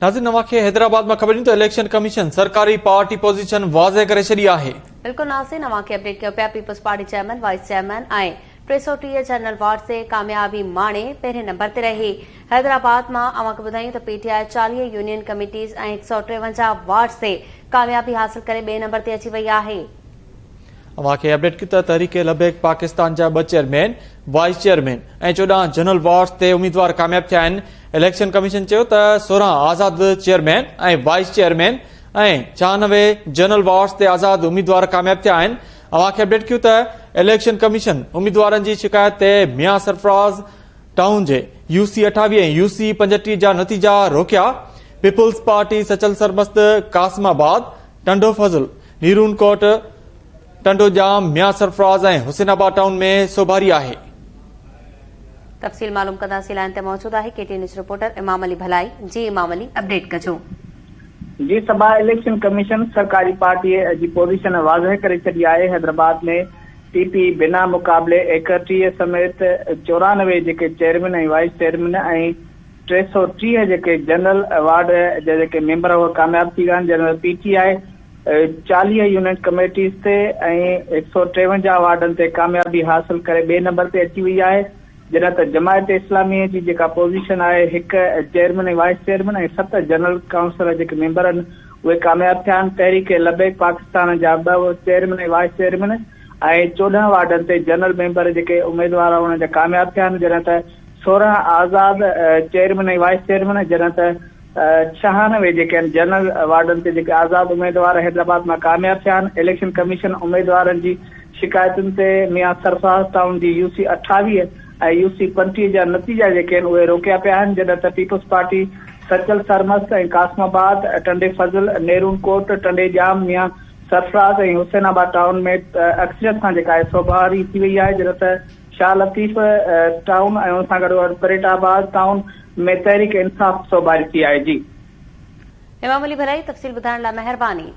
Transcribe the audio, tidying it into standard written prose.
ناظرين اوهان کي حيدرآباد مان خبر ڏيون ته اليڪشن ڪميشن سرڪاري پارٽي پوزيشن واضح ڪري ڇڏي آهي. بلڪل ناظرين اوهان کي اپڊيٽ ڪيو پيا peoples party chairman vice chairman ۽ 330 general wards تي ڪاميابي ماڻي پهرين نمبر تي رهي حيدرآباد مان اوهان کي ٻڌايون ته پي ٽي آء 40 يونين ڪميٽيز ۽ 153 وارڊز تي ڪاميابي حاصل ڪري ٻئي نمبر تي اچي وئي آهي. اوهان کي اپڊيٽ ڪيون ته تحريڪ لبيڪ پاڪستان جا ٻه chairman, vice chairman ۽ 14 general wards تي اميدوار ڪامياب ٿيا آهن. اليڪشن ڪميشن چيو ته 16 آزاد chairman ۽ vice chairman ۽ 96 general wards تي آزاد اميدوار ڪامياب ٿيا آهن. اوهان کي اپڊيٽ ڪيون ته اليڪشن ڪميشن اميدوارن جي شڪايت تي ميان سرفراز ٽائون جي يو سي 28 ۽ يو سي 35 جا نتيجا روڪيا. پيپلز پارٽي سچل سرمست، قاسم آباد، ٽنڊو فضل، نيرون ڪوٽ، ٽنڊو ڄام، ميان سرفراز ۽ حسين آباد ٽائون ۾ سوڀاري آهي. تفصيل معلوم ڪنداسين لائين تي موجود آهي ڪي ٽي نيوز رپورٽر امام علي ڀلائي جي امام علي اپڊيٽ ڪجو. جي صبا اليڪشن ڪميشن سرڪاري پارٽي جي پوزيشن واضح ڪري ڇڏي آهي حيدرآباد ۾ پي پي بنا مقابلي 31 سميت 94 جيڪي چيئرمين ۽ وائيس چيئرمين ۽ 330 جيڪي جنرل وارڊ جا جيڪي ميمبر اهي ڪامياب ٿي ويا آهن جنهن ۾ پي ٽي آء 40 يونٽ ڪميٽيز تي ۽ 153 وارڊن تي ڪاميابي حاصل ڪري ٻئي نمبر تي اچي وئي آهي جڏهن ته جماعت اسلامي جي جيڪا پوزيشن آهي هڪ چيئرمين ۽ وائيس چيئرمين ۽ ست جنرل ڪائونسل جيڪي ميمبر آهن اهي ڪامياب ٿيا آهن تحريڪ لبيڪ پاڪستان جا ٻه چيئرمين ۽ وائيس چيئرمين ۽ 14 وارڊن تي جنرل ميمبر جيڪي اميدوار انهن جا ڪامياب ٿيا آهن جڏهن ته 16 آزاد چيئرمين ۽ وائيس چيئرمين جڏهن ته 96 جيڪي آهن جنرل وارڊن تي جيڪي آزاد اميدوار حيدرآباد مان ڪامياب ٿيا آهن اليڪشن ڪميشن اميدوارن جي شڪايتن تي ميان سرفراز ٽائون جي يو سي 28 ۽ يو سي 35 جا نتيجا جيڪي آهن اهي روڪيا پيا آهن جڏهن ته پيپلز پارٽي سچل سرمست ۽ قاسم آباد، ٽنڊي فضل، نيرون ڪوٽ، ٽنڊي ڄام، ميان سرفراز ۽ حسين آباد ٽائون ۾ اڪثريت سان جيڪا آهي سوڀاري ٿي وئي آهي جڏهن ته شاهه لطيف ٽائون ۽ ان سان گڏوگڏ پريٽ آباد ٽائون ۾ تحريڪ انصاف سوڀاري ٿي آهي. جي. امام علي ڀلائي تفصيل ٻڌائڻ لاء مهرباني.